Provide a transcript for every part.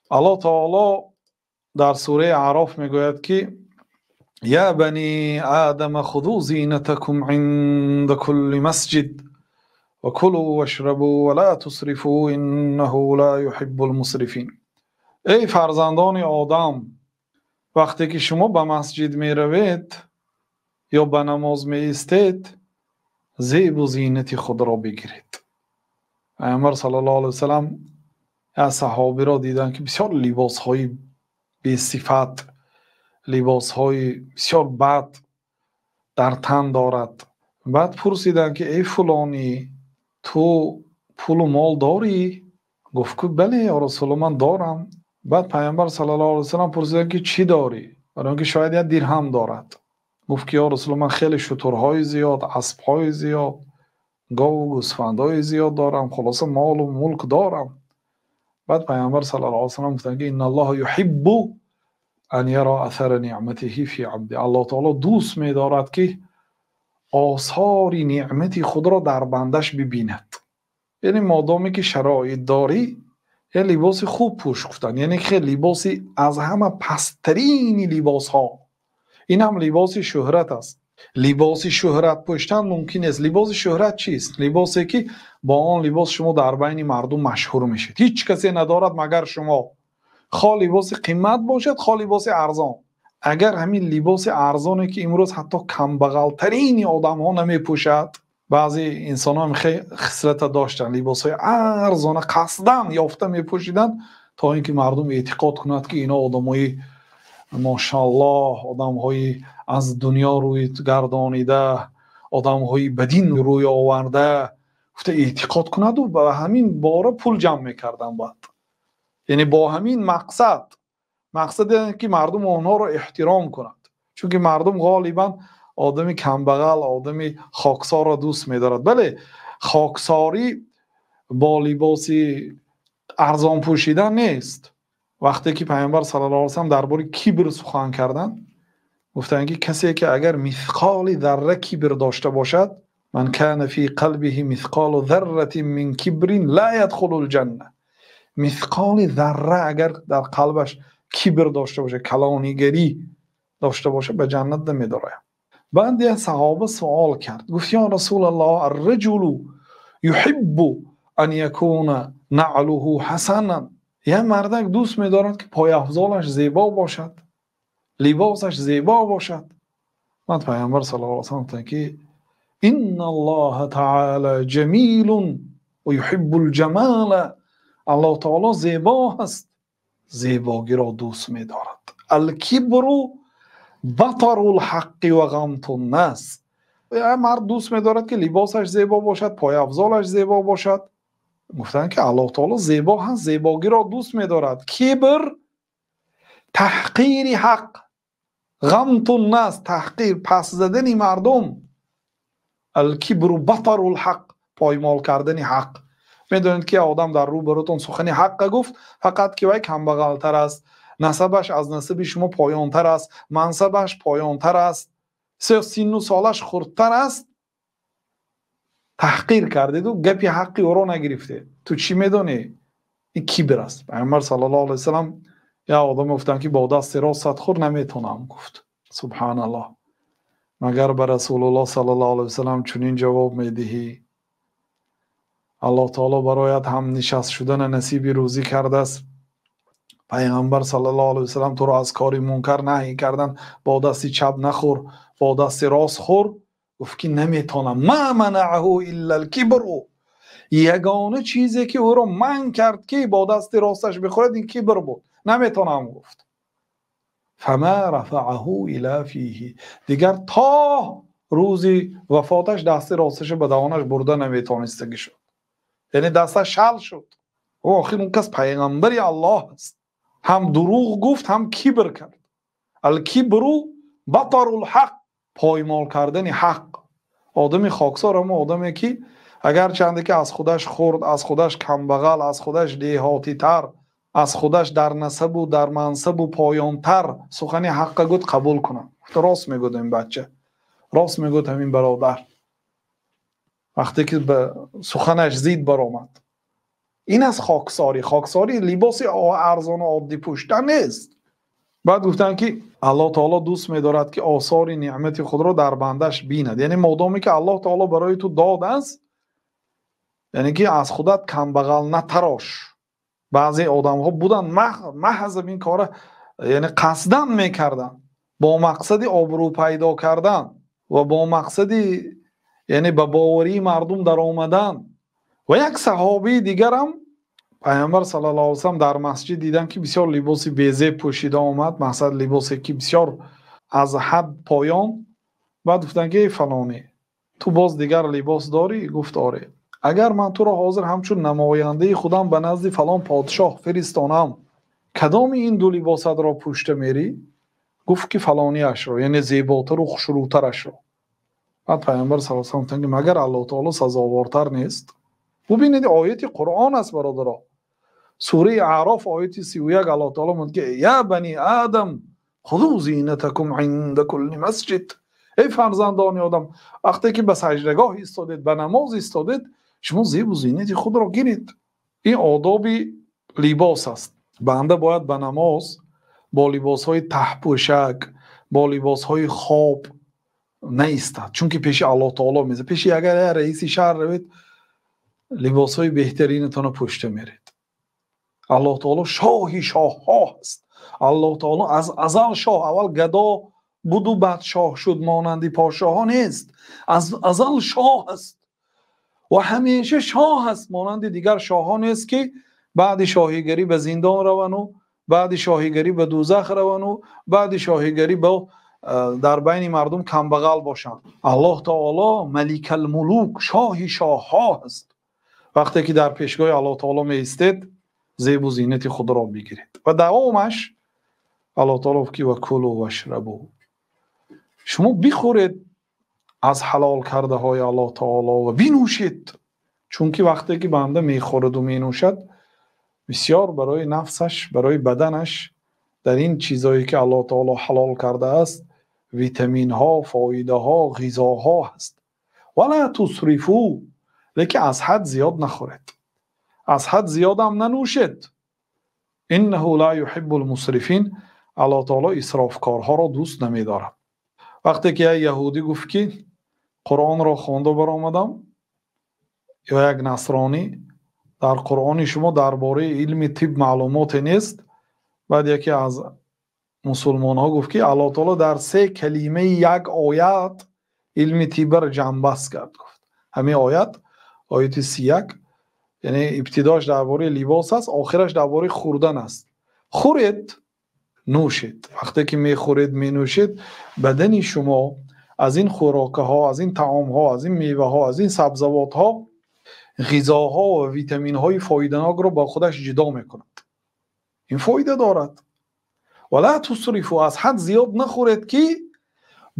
Аллоҳ таоло дар сураи Аъроф мегӯяд, ки я бани адама хузу зинатакум инда кулли масҷид ва кулу вашрабу ва ла тусрифу иннаҳу ла юҳиббул мусрифин. Эй фарзандони Одам, вақте ки шумо ба масҷид меравед ё ба намоз меистед, зебу зинати худро бигиред. Пайғамбар саллаллоҳу алайҳи васаллам як саҳобиро диданд, ки бисёр либосҳои бесифат, либосҳои бисёр бад дар тан дорад. Баъд пурсиданд, ки эй фулонӣ, ту пулу мол дорӣ? Гуфт, ки бале, ё Расулуллоҳ, ман дорам. Баъд Пайғамбар саллаллоҳу алайҳи васаллам пурсиданд, ки чӣ дорӣ? Барои он ки шояд як дирҳам дорад. Гуфт, ки ё Расулуллоҳ, ман хеле шутурҳои зиёд, аспҳои зиёд, гову гӯсфандҳои зиёд дорам, хулоса молу мулк дорам. Баъд Пайғамбар саллаллоҳу алайҳи васаллам гуфтанд, ки инналлоҳа юҳиббу ан яра асара ниъматиҳи фи абди. Аллоҳ таоло дӯст медорад, ки осори неъмати худро дар бандаш бибинад. Яъне модоме ки шароит дорӣ, як либоси хуб пӯш, гуфтанд. Яъне хеле либоси аз ҳама пасттарини либосҳо. Ин ҳам либоси шӯҳрат аст. Либоси шӯҳрат пӯштан мумкин нест. Либоси шӯҳрат чист? Либосе ки бо он либос шумо дар байни мардум машҳур мешед. Ҳеҷ касе надорад магар шумо. Хоҳ либоси қимат бошад, хоҳ либоси арзон. Агар ҳамин либоси арзоне ки имрӯз ҳатто камбағалтарини одамҳо намепӯшад, баъзе инсонҳо ҳам хеле хислата доштанд, либосҳои арзона қасдан ёфта мепӯшиданд, то ин ки мардум эътиқод кунад, ки ино одамои мошааллоҳ, одамҳои аз дунё рӯй гардонида, одамҳои ба дин рӯй оварда, гуфта эътиқод кунаду ба ҳамин бора пул ҷамъ мекарданд. Баъд яъне бо ҳамин мақсад, мақсад ин ки мардум онҳоро эҳтиром кунад, чунки мардум ғолибан одами камбағал, одами хоксорро дӯст медорад. Бале, хоксорӣ бо либоси арзон пӯшидан нест. Вақте ки Пайғамбар саллаллоҳу алайҳи васаллам дар бораи кибр сухан карданд, гуфтанд, ки касе ки агар мисқоли зарра кибр дошта бошад, ман кана фи қалбиҳи мисқолу зарратин мин кибрин ла ядхулул ҷанна. Мисқоли зарра агар дар қалбаш кибр дошта бошад, калонигарӣ дошта бошад, ба ҷаннат намедарояд. Баъд як саҳоба суол кард, гуфт: ё Расулаллоҳ, арраҷулу юҳиббу ан якуна наълуҳу ҳасанан. Як мардак дӯст медорад, ки пойафзолаш зебо бошад, либосаш зебо бошад. Баъд Пайғамбар саллаллоҳу алайҳи васаллам гуфтанд, ки инналлоҳа таъола ҷамилун ва юҳиббул ҷамола. Аллоҳ таоло зебо аст, зебогиро дӯст медорад. Алкибру батарул ҳаққи ва ғамтун нас. Як мард дӯст медорад, ки либосаш зебо бошад, пойафзолаш зебо бошад. Гуфтанд, ки Аллоҳ таоло зебо ҳаст, зебогиро дӯст медорад. Кибр таҳқири ҳақ, ғамтун нас, таҳқир, пас задани мардум. Алкибру батарул ҳақ, поймол кардани ҳақ. Медонед, ки одам дар рӯбарӯтон сухани ҳаққа гуфт, фақат ки вай камбағалтар аст, насабаш аз насаби шумо поёнтар аст, мансабаш поёнтар аст, синну солаш хурдтар аст, таҳқир кардеду гапи ҳаққи ӯро нагирифтед. Ту чӣ медонӣ? Ин кибр аст. Пайғамбар саллаллоҳу алайҳи васаллам як одаме гуфтанд, ки бо дасти ростат хӯр, наметонам, гуфт. Субҳаналлоҳ, магар ба Расулуллоҳ саллаллоҳу алайҳи васаллам чунин ҷавоб медиҳӣ? Аллоҳ таоло бароят ҳам нишаст шудана насиби рӯзӣ кардааст. Пайғамбар саллаллоҳу алайҳи васаллам туро аз кори мункар наҳӣ карданд, бо дасти чап нахӯр, бо дасти рост хӯр. Гуфт, ки наметонам. Ма манаъаҳу илла алкибру. Ягона чизе ки ӯро манъ кард, ки бо дасти росташ бихӯрад, ин кибр буд. Наметонам, гуфт. Фама рафаъаҳу ила фиҳи. Дигар то рӯзи вафоташ дасти росташа ба даҳонаш бурда наметонистагӣ шуд. Яъне дасташ шал шуд. Ӯ охир он кас пайғамбари Аллоҳ аст. Ҳам дурӯғ гуфт, ҳам кибр кард. Алкибру батарул ҳақ, поймол кардани ҳақ. Одами хоксор ҳамо одаме ки агарчанде ки аз худаш хурд, аз худаш камбағал, аз худаш деҳотитар, аз худаш дар насабу дар мансабу поёнтар сухани ҳаққа гуфт, қабул кунад. Рост мегӯяд ин бача, рост мегӯяд ҳамин бародар. Вақте ки ба суханаш зид баромад, Ин аст хоксорӣ. Хоксорӣ либоси арзону оддӣ пӯшидан нест. Баъд гуфтанд, ки Аллоҳ таоло дӯст медорад, ки осори неъмати худро дар бандаш бинад. Яъне модоме ки Аллоҳ таоло барои ту додааст, яъне ки аз худат камбағал натарош. Баъзе одамҳо буданд, маҳз ин кора, яъне қасдан мекарданд бо мақсади обрӯ пайдо кардан ва бо мақсади, яъне, ба боварии мардум даромадан. Ва як саҳобии дигарам Пайғамбар саллаллоҳу алайҳи васаллам дар масҷид диданд, ки бисёр либоси безеб пӯшида омад, мақсад либосе ки бисёр аз ҳад поён. Баъд гуфтанд, ки эй фалонӣ, ту боз дигар либос дорӣ? Гуфт: оре. Агар ман туро ҳозир ҳамчун намояндаи худам ба назди фалон подшоҳ фиристонам, кадоми ин ду либосатро пӯшта мерӣ? Гуфт, ки фалониашро, яъне зеботару хушрӯтарашро. Баъд Пайғамбар саллаллоҳу алайҳи васаллам гуфтанд, ки магар Аллоҳ таоло сазовортар нест? Бубинед, ояти Қуръон аст, бародаро, сураи Аъроф, ояти 31. Аллоҳ таоло мегӯяд, ки я бани Адам, хузу зинатакум инда кулли масҷид. Эй фарзандони Одам, вақте ки ба саҷдагоҳ истодед, ба намоз истодед, шумо зебу зинати худро гиред. Ин одоби либос аст. Банда бояд ба намоз бо либосҳои таҳпӯшак, бо либосҳои хоб наистад, чунки пеши Аллоҳ таоло меза. Пеши агар як раиси шаҳр равед, либосҳои беҳтаринатонро пӯшта меред. Аллоҳ таоло шоҳи шоҳҳо аст. Аллоҳ таоло аз азал шоҳ, аввал гадо буду баъд шоҳ шуд, монанди подшоҳҳо нест. Аз азал шоҳ аст ва ҳамеша шоҳ аст, монанди дигар шоҳҳо нест, ки баъди шоҳигарӣ ба зиндон равану баъди шоҳигарӣ ба дӯзах равану баъди шоҳигарӣ ба дар байни мардум камбағал бошанд. Аллоҳ таоло Маликалмулук, шоҳи шоҳҳо аст. Вақте ки дар пешгоҳи Аллоҳ таоло меистед, зебу зинати худро бигиред. Ва давомаш Аллоҳ таоло гуфт, ки ва кулу вашрабу, шумо бихӯред аз ҳалол кардаҳои Аллоҳ таоло ва бинӯшед, чунки вақте ки банда мехӯраду менӯшад, бисёр барои нафсаш, барои баданаш дар ин чизҳое ки Аллоҳ таоло ҳалол кардааст витаминҳо, фоидаҳо, ғизоҳо ҳаст. Вала тусрифу, лекин аз ҳад зиёд нахӯред, аз ҳад зиёдам нанӯшед. Иннаҳу ла юҳиббул мусрифин, Аллоҳ таоло исрофкорҳоро дӯст намедорад. Вақте ки як яҳудӣ гуфт, ки Қуръонро хонда баромадам, ё як насронӣ, дар Қуръони шумо дар бораи илми тиб маълумоте нест. Баъд яке аз мусулмонҳо гуфт, ки Аллоҳ таоло дар се калимаи як оят илми тиббро ҷамъбаст кард. Гуфт, ҳамин оят, ояти 31, яъне ибтидоаш дар бораи либос аст, охираш дар бораи хӯрдан аст. Хӯред, нӯшед. Вақте ки мехӯред, менӯшед, бадани шумо аз ин хӯрокаҳо, аз ин таомҳо, аз ин меваҳо, аз ин сабзавотҳо ғизоҳо ва витаминҳои фоиданокро ба худаш ҷудо мекунад. Ин фоида дорад. Ва ла тусрифу, аз ҳад зиёд нахӯред, ки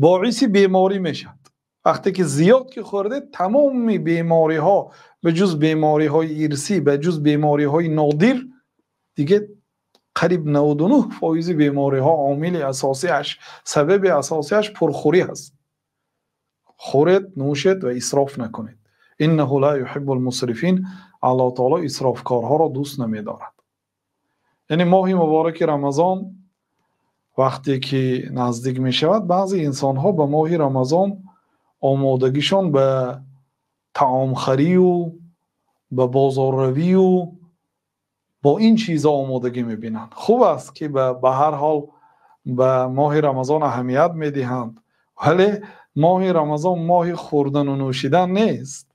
боиси беморӣ мешавад. Вақте ки зиёд ки хӯрдед, тамоми бемориҳо, ба ҷуз бемориҳои ирсӣ, ба ҷуз бемориҳои нодир, диге қариб 99% бемориҳо омили асосиаш, сабаби асосиаш пурхӯрӣ аст. Хӯред, нӯшед ва исроф накунед. Иннаҳу ла юҳиббул мусрифин, Аллоҳ таоло исрофкорҳоро дӯст намедорад. Яъне моҳи мубораки Рамазон вақте ки наздик мешавад, баъзе инсонҳо ба моҳи Рамазон омодагишон ба таомхарию ба бозорравию бо ин чизо омодагӣ мебинанд. Хуб аст, ки ба ҳар ҳол ба моҳи Рамазон аҳамият медиҳанд, вале моҳи Рамазон моҳи хӯрдану нӯшидан нест,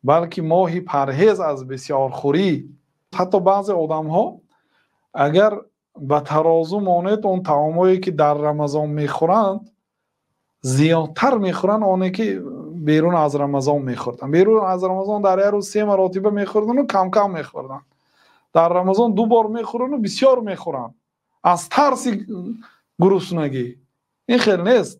балки моҳи парҳез аз бисёрхӯрӣ. Ҳатто баъзе одамҳо агар ба тарозу монед, он таомҳое ки дар Рамазон мехӯранд, зиёдтар мехӯранд оне ки берун аз Рамазон мехӯрданд. Берун аз Рамазон дар як рӯз се маротиба мехӯрдану кам-кам мехӯрданд. Дар Рамазон ду бор мехӯранду бисёр мехӯранд аз тарси гуруснагӣ. Ин хел нест.